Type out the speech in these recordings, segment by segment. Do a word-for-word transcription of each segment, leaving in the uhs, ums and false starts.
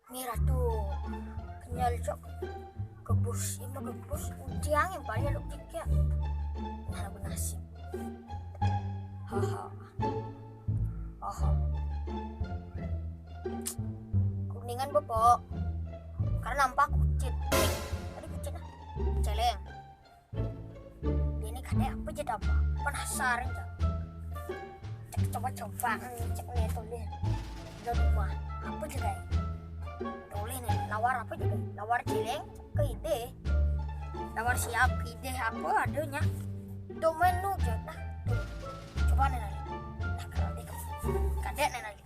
Merah tuh. Kenyal, Cok. Kebus, ini kebus. Ujian yang banyak lu dikit. Nah, nasib. Haha. Haha. Kuningan bepok. Karena nampak kucit. Tadi kucit ah. Celeng. Ini kadek apa aja dapat? Penasaran ya. Cek coba-coba, cek nih tulis. Di rumah. Apa aja kayak? Tulis nih, lawar apa aja kayak? Lawar celeng, ke ide. Lawar siap, ide apa adanya? Tuh menu aja. Nah, tuh. Coba nih lagi. Nah, kalau dia kadek nih lagi.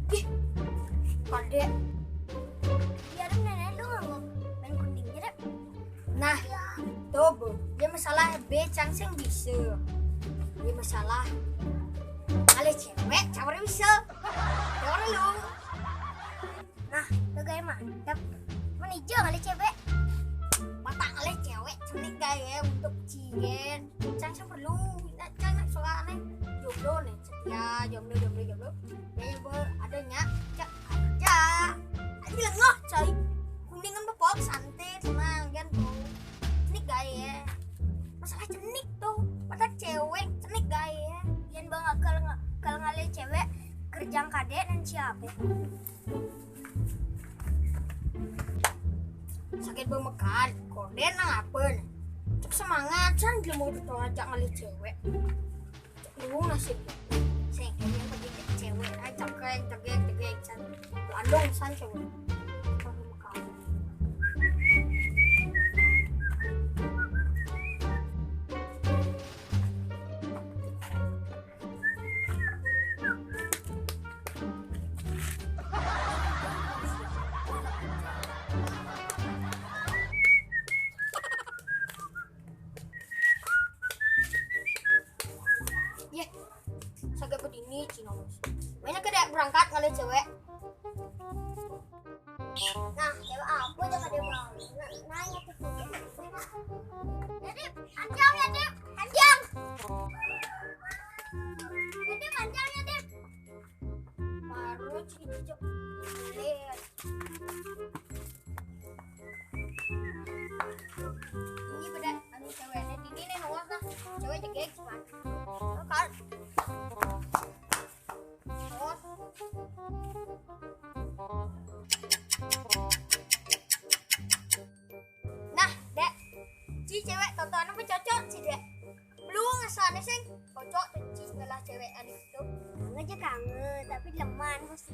Ih, kadek. Biarin nenek dong, main kuningnya deh. Nah, tuh, Bu. Dia masalah becang sing bisa. Dia masalah. Kalau cewek, cawar bisa. Cawar lu. Nah, tuh gaya mantep. Menijo kali cewek. Mata kali cewek cenik gaya untuk cigen. Cang sing perlu. Nah, cang nak soalnya jomblo nih, setia, jomblo, jomblo, jomblo. Ya, ya, Bu, adanya. Cak, cak. Aja lengah, coy. Kuningan bepok, santai, tenang, kan, Bu. Cenik gaya. Masalah cenik tuh. Mata cewek, cenik gaya. Yang bang kalau nggak, kalau ngalih cewek, kerjaan kadek dan siapa? Sakit bemekan, koden nang apa nih? Cek semangat, san dia mau tuh ajak ngalih cewek. Cek lu nasib. Sengkenya pergi ke cewek, ay cekeng, cekeng, cekeng, san. Landung san cewek. Sakit bemekan. Yeh, sakit begini, Cino. Banyak kadek berangkat ngalih cewek. Nah, cewek apa aja kadek mau? Nah, nanya tuh. Jadi, panjang ya, Dip? Panjang. Jadi, panjang ya, Dip? Baru Cino, Cok. Lihat. Ini beda, anu ceweknya ini nih, awas dah. Cewek jegeg, Pak. Kan. Awas. Nah, Dek. Ci cewek tontonan apa cocok, Ci, Dek? Belum ngesane sing cocok tuh, Ci, ngelah cewek anu itu. Kangen aja kangen, tapi leman mesti.